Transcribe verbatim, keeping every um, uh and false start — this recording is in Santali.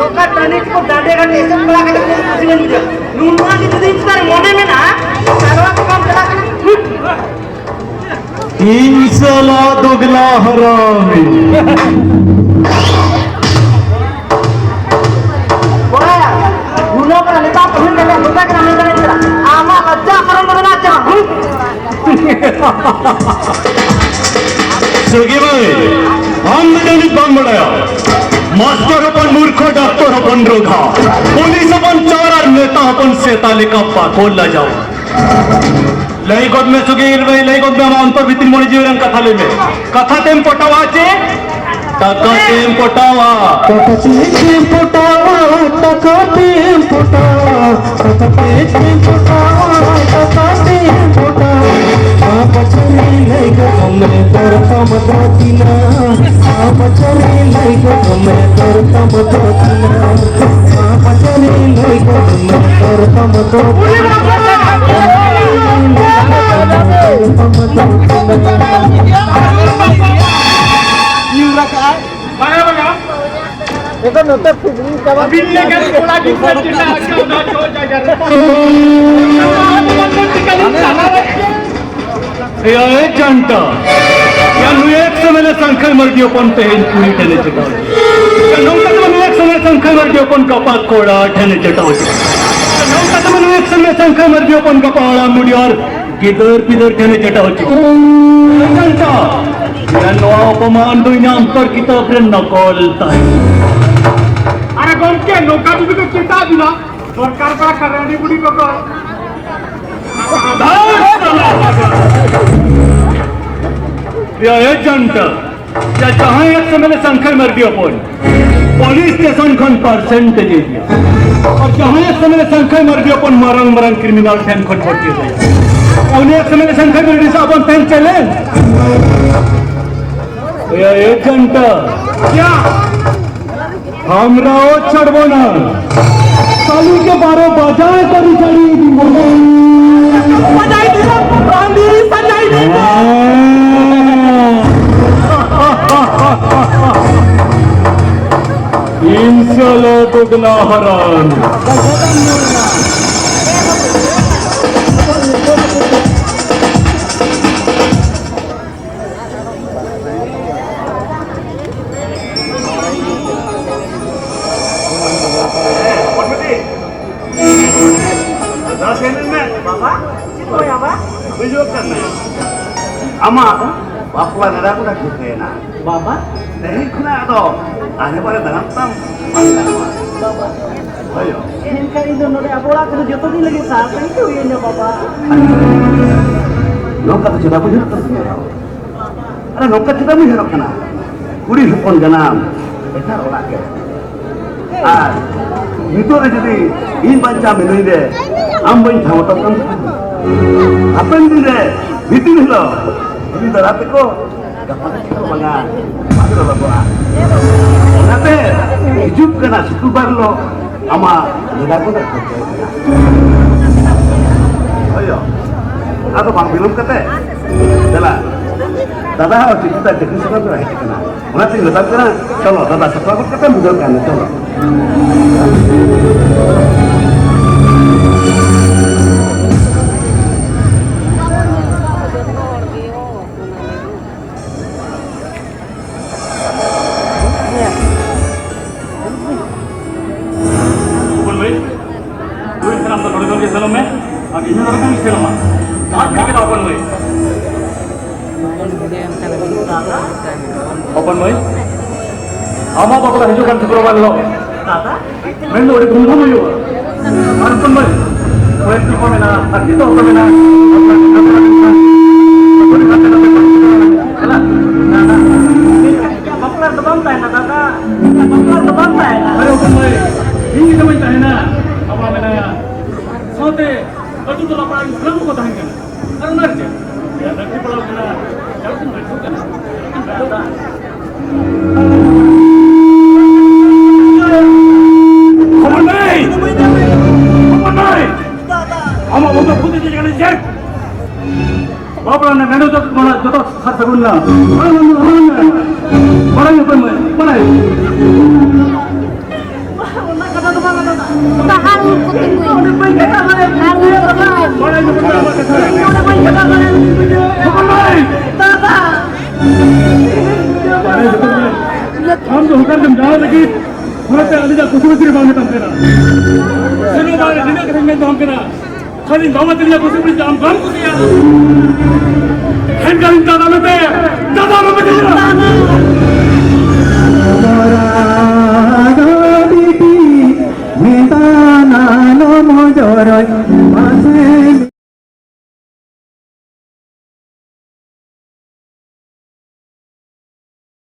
ᱚᱠᱟ ᱴᱟᱺᱰᱤ ᱠᱚ ᱰᱟᱸᱰᱮ ᱜᱷᱟᱴ ᱮᱥᱮᱫ ᱵᱟᱲᱟ ᱠᱟᱛᱮ ᱠᱩᱥᱤ ᱵᱟᱹᱧ ᱵᱩᱡᱷᱟᱹᱣᱟ᱾ ᱱᱚᱣᱟ ᱜᱮ ᱡᱩᱫᱤ ᱤᱧ ᱪᱮᱛᱟᱱ ᱨᱮ ᱢᱚᱱᱮ ᱢᱮᱱᱟᱜᱼᱟ, ᱥᱟᱨᱣᱟ ᱠᱚ ᱵᱟᱢ ᱪᱟᱞᱟᱜ ᱠᱟᱱᱟ᱾ ᱤᱧ ᱥᱟᱞᱟ ᱫᱚᱜᱽᱞᱟ ᱦᱟᱨᱟᱢᱤ᱾ ᱠᱚᱲᱟ, ᱜᱩᱱᱟᱹ ᱠᱟᱱᱟ, ᱱᱮᱛᱟᱨ ᱠᱚ ᱦᱩᱭ ᱠᱟᱱᱟ, ᱱᱚᱝᱠᱟ ᱠᱟᱱᱟ, ᱱᱚᱝᱠᱟ ᱠᱟᱱᱟ᱾ ᱟᱢᱟᱜ ᱞᱟᱡᱡᱟ ᱥᱚᱨᱚᱢ ᱫᱚ ᱢᱮᱱᱟᱜᱼᱟ ᱪᱮ ᱵᱟᱝ? ᱦᱩᱸ? ᱥᱚᱜᱤ ᱵᱷᱟᱭ, ᱟᱢ ᱫᱚ ᱡᱟᱹᱱᱤᱡ ᱵᱟᱢ ᱵᱟᱲᱟᱭᱟ᱾ ᱢᱟᱥᱴᱟᱨ ᱦᱚᱯᱚᱱ ᱢᱩᱨᱠᱷᱚ, ᱰᱟᱠᱛᱚᱨ ᱦᱚᱯᱚᱱ ᱨᱳᱜᱷᱟ, ᱯᱩᱞᱤᱥ ᱦᱚᱯᱚᱱ ᱪᱟᱣᱟᱨ ᱟᱨ ᱱᱮᱛᱟ ᱦᱚᱯᱚᱱ ᱥᱮᱛᱟ ᱞᱮᱠᱟ ᱵᱟᱠᱚ ᱞᱟᱡᱟᱣᱟ᱾ ᱞᱟᱹᱭ ᱜᱚᱫ ᱢᱮ ᱥᱚᱜᱤ ᱵᱷᱟᱭ, ᱞᱟᱹᱭ ᱜᱚᱫ ᱢᱮ, ᱟᱢᱟᱜ ᱚᱱᱛᱚᱨ ᱵᱷᱤᱛᱤᱨ ᱢᱚᱱᱮ ᱡᱤᱣᱤ ᱨᱮᱱ ᱠᱟᱛᱷᱟ ᱞᱟᱹᱭ ᱢᱮ᱾ ᱠᱟᱛᱷᱟ ᱛᱮᱢ ᱯᱚᱴᱟᱣᱟ ᱪᱮ ᱴᱟᱠᱟ ᱛᱮᱢ ᱯᱚᱴᱟᱣᱟ? ᱴᱟᱠᱟ ᱛᱮᱢ ᱯᱚᱴᱟᱣᱟ, ᱴᱟᱠᱟ ᱛᱮᱢ ᱯᱚᱴᱟᱣᱟ, ᱴᱟᱠᱟ ᱛᱮᱢ ᱯᱚᱴᱟᱣᱟ, ᱴᱟᱠᱟ ᱛᱮᱢ ᱯᱚᱴᱟᱣᱟ᱾ ᱢᱟ ᱯᱟᱪᱷᱟᱨᱤ ᱞᱟᱹᱭ ᱜᱚᱫᱚᱜ ᱢᱮ, ᱫᱚᱨ ᱛᱟᱢ ᱫᱚ ᱛᱤᱱᱟᱹᱜ? ᱢᱟ ᱯᱟᱪᱷᱟᱨᱤ ᱞᱟᱹᱭ ᱜᱚᱫᱚᱜ ᱢᱮ, ᱫᱚᱨ ᱛᱟᱢ ᱫᱚ ᱛᱤᱱᱟᱹᱜ? ᱢᱟ ᱯᱟᱪᱷᱟᱨᱤ ᱞᱟᱹᱭ ᱜᱚᱫᱚᱜ ᱢᱮ, ᱫᱚᱨ ᱛᱟᱢ ᱫᱚ ᱛᱤᱱᱟᱹᱜ? ᱧᱩᱨ ᱨᱟᱠᱟᱜᱼᱟᱭ᱾ ᱵᱟᱝᱟ, ᱵᱟᱝᱟ᱾ ᱱᱤᱛᱚᱜ ᱱᱚᱛᱮ ᱯᱷᱤᱡᱽᱞᱤ ᱪᱟᱵᱟ᱾ ᱟᱹᱵᱤᱱ ᱞᱮᱠᱟᱱ ᱠᱚᱲᱟ ᱜᱤᱫᱽᱨᱟᱹ ᱪᱮᱫᱟᱜ ᱟᱠᱟᱣᱫᱟ ᱪᱚ ᱡᱟᱭᱜᱟ ᱨᱮ? ᱮᱭᱟ, ᱮ ᱡᱟᱱᱴᱟ, ᱭᱟ ᱱᱩᱭ ex M L A Sangkhai Mardi ᱦᱚᱯᱚᱱ ᱛᱮᱦᱮᱧ ᱠᱩᱲᱤ ᱴᱷᱮᱱᱮ ᱪᱮᱴᱟᱣ ᱦᱚᱪᱚ᱾ ᱭᱟ ᱱᱚᱝᱠᱟ ᱛᱮᱢᱟ ᱱᱩᱭ ex M L A Sangkhai Mardi ᱦᱚᱯᱚᱱ ᱜᱟᱯᱟ ᱠᱚᱲᱟ ᱴᱷᱮᱱᱮ ᱪᱮᱴᱟᱣ ᱦᱚᱪᱚ᱾ ᱭᱟ ᱱᱚᱝᱠᱟ ᱛᱮᱢᱟ ᱱᱩᱭ ex M L A Sangkhai Mardi ᱦᱚᱯᱚᱱ ᱜᱟᱯᱟ ᱦᱟᱲᱟᱢ ᱵᱩᱰᱷᱤ ᱟᱨ ᱜᱤᱫᱟᱹᱨ ᱯᱤᱫᱟᱹᱨ ᱴᱷᱮᱱᱮ ᱪᱮᱴᱟᱣ ᱦᱚᱪᱚ᱾ ᱮ ᱡᱟᱱᱴᱟ, ᱭᱟ ᱱᱚᱣᱟ ᱚᱯᱚᱢᱟᱱ ᱫᱚ ᱤᱧᱟᱹᱜ ᱚᱱᱛᱚᱨ ᱠᱤᱛᱟᱹᱵ ᱨᱮ ᱱᱚᱠᱚᱞ ᱛᱟᱦᱮᱸ᱾ ᱟᱨᱮ ᱜᱚᱢᱠᱮ, ᱱᱚᱝᱠᱟ ᱡᱩᱫᱤ ᱠᱚ ᱪᱮᱴᱟᱣ ᱵᱤᱱᱟ, ᱥᱚᱨᱠᱟᱨ ᱯᱟᱦᱴᱟ ᱨᱮ ᱟᱹᱰᱤ ᱵᱩᱰᱷᱤ ᱠᱚᱠᱚ᱾ ᱭᱟ ᱮ ᱡᱟᱱᱴᱟ, ᱭᱟ ᱡᱟᱦᱟᱸᱭ ex M L A Sangkhai Mardi ᱦᱚᱯᱚᱱ ᱯᱩᱞᱤᱥ ᱥᱴᱮᱥᱚᱱ ᱠᱷᱚᱱ ᱯᱟᱨᱥᱮᱱᱴᱮᱡᱽ ᱮ ᱤᱫᱤᱭᱟ, ᱟᱨ ᱡᱟᱦᱟᱸᱭ ex M L A Sangkhai Mardi ᱦᱚᱯᱚᱱ ᱢᱟᱨᱟᱝ ᱢᱟᱨᱟᱝ ᱠᱨᱤᱢᱤᱱᱟᱞ ᱴᱷᱮᱱ ᱠᱷᱚᱱ ᱵᱷᱚᱨᱛᱤ ᱮ ᱤᱫᱤᱭᱟ, ᱩᱱᱤ ex M L A Sangkhai Mardi ᱥᱟᱶ ᱵᱚᱱ ᱛᱟᱦᱮᱱ ᱪᱮᱞᱮᱧᱡᱽ᱾ ᱭᱟ ᱮ ᱡᱟᱱᱴᱟ, ᱭᱟ। আমরা ছাড়বো না। কালকে বারো বাজায় করি ছাড়ি দিব। বাজাই দিলাম, বান্দি বাজাই দিলাম। ইনশাআল্লাহ। ᱱᱟᱦᱟᱨᱟᱱ᱾ ᱵᱟᱵᱟ, ᱪᱮᱫ ᱠᱚ ᱵᱟᱵᱟ? ᱵᱩᱡᱷᱟᱹᱣ ᱠᱟᱱᱟ᱾ ᱟᱢᱟᱜ ᱵᱟᱯᱞᱟ ᱱᱮᱰᱟ ᱠᱚ ᱴᱷᱤᱠᱟᱹᱭᱮᱱᱟ᱾ ᱵᱟᱵᱟ? ᱛᱮᱦᱮᱧ ᱠᱷᱚᱱᱟᱜ ᱟᱫᱚ ᱟᱦᱮ ᱵᱟᱦᱮ ᱫᱟᱬᱟᱱ ᱛᱟᱢ ᱵᱟᱝ ᱜᱟᱱᱚᱜᱼᱟ᱾ ᱵᱟᱵᱟ᱾ ᱦᱳᱭ᱾ ᱢᱮᱱᱠᱷᱟᱱ ᱤᱧ ᱫᱚ ᱱᱚᱰᱮ ᱟᱵᱚ ᱚᱲᱟᱜ ᱠᱚᱫᱚ ᱡᱚᱛᱚ ᱫᱤᱱ ᱞᱟᱹᱜᱤᱫ ᱥᱟᱦᱟ ᱥᱟᱺᱜᱤᱧ ᱛᱮ ᱦᱩᱭ ᱟᱹᱧᱟ, ᱵᱟᱵᱟ᱾ ᱱᱚᱝᱠᱟ ᱫᱚ ᱪᱮᱫᱟᱜ ᱵᱩᱡᱷᱟᱹᱜ ᱠᱟᱱ ᱛᱤᱧᱟ? ᱟᱨ ᱱᱚᱝᱠᱟ ᱪᱮᱫᱟᱜ ᱩᱭᱦᱟᱹᱨᱚᱜ ᱠᱟᱱᱟ? ᱠᱩᱲᱤ ᱦᱚᱯᱚᱱ ᱡᱟᱱᱟᱢ ᱮᱴᱟᱜ ᱚᱲᱟᱜ ᱨᱮ᱾ ᱟᱨ ᱱᱤᱛᱚᱜ ᱨᱮ ᱡᱩᱫᱤ ᱤᱧ ᱵᱟᱧᱪᱟᱣ ᱢᱤᱱᱟᱹᱧ ᱨᱮ ᱟᱢ ᱵᱟᱹᱧ ᱴᱷᱟᱶ ᱦᱚᱴᱚ ᱠᱟᱢ ᱠᱷᱟᱱ, ᱦᱟᱯᱮᱱ ᱫᱤᱱ ᱨᱮ ᱢᱤᱫ ᱫᱤᱱ ᱦᱤᱞᱳᱜ ᱤᱧ ᱫᱟᱫᱟ ᱛᱮᱠᱚ ᱜᱟᱯᱟ ᱫᱚ ᱪᱮᱫ ᱦᱚᱸ ᱵᱟᱝᱟ, ᱵᱟᱝ ᱫᱚ ᱵᱟᱵᱟ᱾ ᱚᱱᱟᱛᱮ ᱦᱤᱡᱩᱜ ᱠᱟᱱᱟ ᱥᱩᱠᱨᱵᱟᱨ ᱦᱤᱞᱳᱜ ᱟᱢᱟᱜ ᱱᱮᱰᱟ ᱠᱚ ᱱᱟᱜ ᱴᱷᱟᱹᱣᱠᱟᱹ ᱠᱟᱱᱟ᱾ ᱦᱳᱭ ᱭᱚ᱾ ᱟᱫᱚ ᱵᱟᱝ ᱵᱤᱞᱚᱢ ᱠᱟᱛᱮ ᱫᱮᱞᱟ, ᱫᱟᱫᱟ ᱦᱚᱸ ᱪᱤᱠᱤ ᱛᱟᱭ ᱪᱟᱹᱠᱨᱤ ᱥᱟᱠᱟᱢ ᱨᱮ ᱦᱮᱡ ᱟᱠᱟᱱᱟ᱾ ᱚᱱᱟᱛᱤᱧ ᱢᱮᱛᱟᱢ ᱠᱟᱱᱟ, ᱪᱚᱞᱚ ᱫᱟᱫᱟ ᱥᱟᱯᱲᱟᱣ ᱜᱚᱫ ᱠᱟᱛᱮᱢ ᱵᱩᱡᱷᱟᱹᱣ ᱠᱟᱜ ᱢᱮ, ᱪᱚᱞᱚ᱾ ᱦᱚᱯᱚᱱ ᱢᱟᱹᱭ, ᱱᱩᱭ ᱥᱟᱱᱟᱢ ᱫᱚ ᱱᱚᱰᱮ ᱠᱷᱚᱱ ᱜᱮ ᱥᱮᱱᱚᱜ ᱢᱮ, ᱟᱨ ᱤᱧ ᱦᱚᱸ ᱱᱚᱰᱮ ᱠᱷᱚᱱ ᱜᱮ ᱥᱮᱱᱚᱜ ᱢᱟ᱾ ᱟᱨ ᱠᱟᱹᱢᱤ ᱫᱚ ᱦᱚᱯᱚᱱ ᱢᱟᱹᱭ᱾ ᱦᱚᱯᱚᱱ ᱢᱟᱹᱭ, ᱟᱢᱟᱜ ᱵᱟᱯᱞᱟ ᱦᱤᱡᱩᱜ ᱠᱟᱱ ᱥᱩᱠᱨᱵᱟᱨ ᱦᱤᱞᱳᱜ᱾ ᱫᱟᱫᱟ? ᱢᱮᱱ ᱫᱚ ᱟᱹᱰᱤ ᱫᱷᱩᱢᱫᱷᱟᱢ ᱦᱩᱭᱩᱜᱼᱟ᱾ ᱟᱨ ᱦᱚᱯᱚᱱ ᱢᱟᱹᱭ, ᱠᱚᱲᱟ ᱜᱤᱫᱽᱨᱟᱹ ᱠᱚ ᱢᱮᱱᱟ, ᱟᱨ ᱪᱮᱫ ᱫᱚ ᱵᱟᱠᱚ ᱢᱮᱱᱟ? ᱵᱟᱯᱞᱟ ᱫᱚ ᱵᱟᱝ ᱛᱟᱦᱮᱱᱟ, ᱫᱟᱫᱟ᱾ ᱵᱟᱯᱞᱟ ᱫᱚ ᱵᱟᱝ ᱛᱟᱦᱮᱱᱟ᱾ ᱟᱨᱮ ᱦᱚᱯᱚᱱ ᱢᱟᱹᱭ, ᱤᱧ ᱜᱮ ᱫᱚᱢᱮᱧ ᱛᱟᱦᱮᱱᱟ᱾ ᱵᱟᱯᱞᱟ ᱢᱮᱱᱟᱭᱟ᱾ ᱥᱟᱶᱛᱮ ᱟᱹᱛᱩ ᱴᱚᱞᱟ ᱯᱟᱲᱟ ᱨᱮᱱ ᱥᱟᱱᱟᱢ ᱠᱚᱠᱚ ᱛᱟᱦᱮᱱ ᱠᱟᱱᱟ᱾ ᱟᱨ ᱚᱱᱟ ᱨᱮ ᱪᱮᱫ? ᱡᱟᱦᱟᱸ ᱞᱟᱹᱠᱛᱤ ᱯᱟᱲᱟᱣ ᱠᱟᱱᱟ, ᱪᱟᱞᱟᱜ ᱠᱟᱱᱟ, ᱦᱤᱡᱩᱜ ᱠᱟᱱᱟ, ᱪᱟᱞᱟᱜ ᱠᱟᱱᱟ, ᱫᱟᱫᱟ᱾ ᱦᱚᱯᱚᱱ ᱢᱟᱹᱭ! ᱦᱚᱯᱚᱱ ᱢᱟᱹᱭ! ᱟᱢᱟᱜ ᱵᱚᱸᱜᱟ ᱵᱩᱨᱩ ᱫᱚ ᱪᱮᱫ ᱠᱟᱱᱟ, ᱪᱮᱫ? ᱵᱟᱯᱞᱟ ᱨᱮᱱᱟᱜ ᱢᱮᱱᱮᱫ ᱫᱚ ᱢᱟᱱᱮ ᱡᱚᱛᱚ ᱥᱟᱨ ᱥᱟᱹᱜᱩᱱ ᱮᱱᱟ᱾ ᱵᱟᱲᱟᱭ ᱢᱮ, ᱵᱟᱲᱟᱭ ᱢᱮ, ᱵᱟᱲᱟᱭ ᱢᱮ, ᱵᱟᱲᱟᱭ ᱢᱮ᱾ ᱵᱟᱲᱟᱭ ᱢᱮ᱾ ᱚᱱᱟ ᱚᱱᱠᱟ ᱦᱟᱲ ᱦᱩᱲ ᱠᱚᱛᱮ ᱠᱚ ᱦᱟᱲ ᱦᱩᱲ ᱠᱚᱛᱮ ᱠᱚ ᱟᱢ ᱫᱚ ᱦᱚᱴᱟᱛ ᱮᱢ ᱡᱟᱶᱟᱭ ᱞᱟᱹᱜᱤᱫ ᱚᱱᱟᱛᱮ ᱟᱹᱞᱤᱧᱟᱜ ᱠᱩᱥᱤ ᱵᱟᱝ ᱢᱮᱛᱟᱢ ᱠᱟᱱᱟ᱾ ᱥᱮᱱᱚᱜ ᱵᱟᱝ ᱱᱤᱱᱟᱹᱜ ᱠᱟᱛᱷᱟᱧ ᱢᱮᱱ ᱫᱚᱦᱚᱢ ᱠᱟᱱᱟ᱾ ᱠᱷᱟᱹᱞᱤ ᱵᱟᱵᱟ ᱛᱤᱧᱟ ᱠᱩᱥᱤ ᱵᱩᱲᱤ ᱟᱢ ᱵᱟᱢ ᱠᱩᱥᱤᱭᱟᱜᱼᱟ᱾ ᱦᱮᱱ ᱠᱟᱹᱞᱤᱧ ᱫᱟᱫᱟ ᱢᱮᱛᱟᱭᱟ, ᱫᱟᱫᱟ ᱟᱞᱚᱢ ᱢᱮᱛᱟᱭᱟ᱾